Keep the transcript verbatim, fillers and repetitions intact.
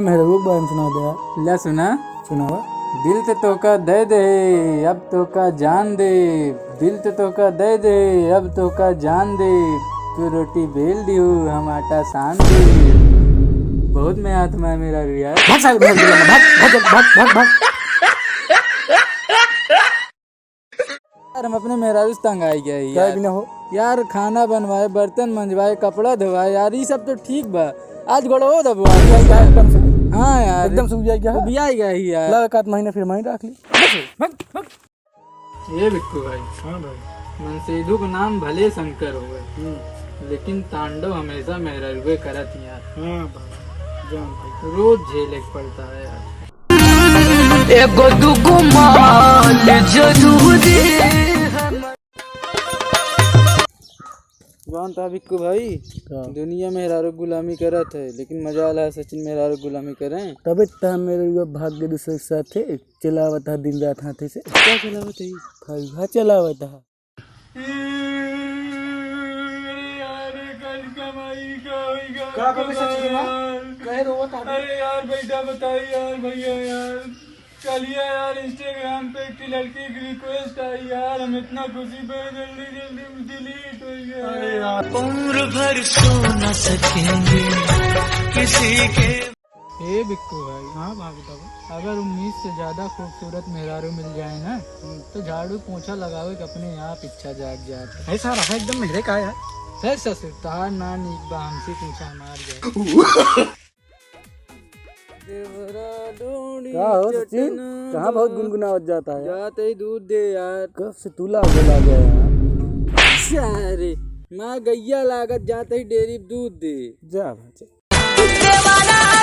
मेहरबू के बारे में सुना दे यार। ले सुना। सुनावा। दिल तो तोका दे दे, अब तोका जान दे। दिल तो तोका दे दे, अब तोका जान दे। तू रोटी बेल दिहू, हम आटा सान दे। बहुत में आत्मा है मेरा यार। भाग साले, भाग, भाग, भाग, भाग, भाग, भाग। यार, हम अपने मेहरारू से तंग आई गए काहे यार। बिना हो? यार, खाना बनवाए, बर्तन मंजवाए, कपड़ा धोवाए, यार, ई सब तो ठीक बा। आज गोड़ो दबवा दिया यार, एकदम से। हाँ यार। एकदम से उबिया गया है? उबिया गया ही यार। ला, एक आध महीना फिर वहीं रख ली। ए बिक्कू भाई। हाँ भाई। मनसेधु का नाम भले शंकर होवे, हम्म। लेकिन तांडव हमेशा मेहररुए करत ही यार। हाँ भाई, जान भाई। रोज झेले के पड़ता है यार। एगो दुगो माल जरूरी हम। जानत ह बिक्कू भाई, का? दुनिया मेहरारू गुलामी करत है, लेकिन मजा आला है सचिन मेहरारू गुलामी करें। तबे त मेरे भाग के दूसरे के साथ है, चलावत है दिन रात हाथे से। का चलावत है? फौहा चलावत है। अरे यार, कल कमाई का होइगा का कभी सच बाबा की माँ? यार। कहे रोवत है। अरे यार, बेटा बताई यार, भैया यार, कलिया यार, Instagram पे एक ठे लड़की की request आई यार, हम इतना खुशी पे जल्दी जल्दी में delete हो गया। अरे यार। उम्र भर सो न सकेंगे किसी के। ए बिक्कू भाई। हाँ भाग बाबा। अगर उम्मीद से ज्यादा खूबसूरत मेहरारू मिल जाए ना, हम्म। तो झाड़ू पोछा लगावे के अपने आप इच्छा जाग जात है। है सारा, है एकदम मेरे का यार। है ससुर, तार ना नीक बा, हमसे पूछा मार जाए। देवरा डोरी का हो सचिन? चटना कहाँ बहुत बा। गुनगुनावत जाता है? जात ही दूध दे यार। कब से तू लागे लागे है यार? सारे माँ गैया लागत, जात ही डेरी दूध दे। जा भाई, जा।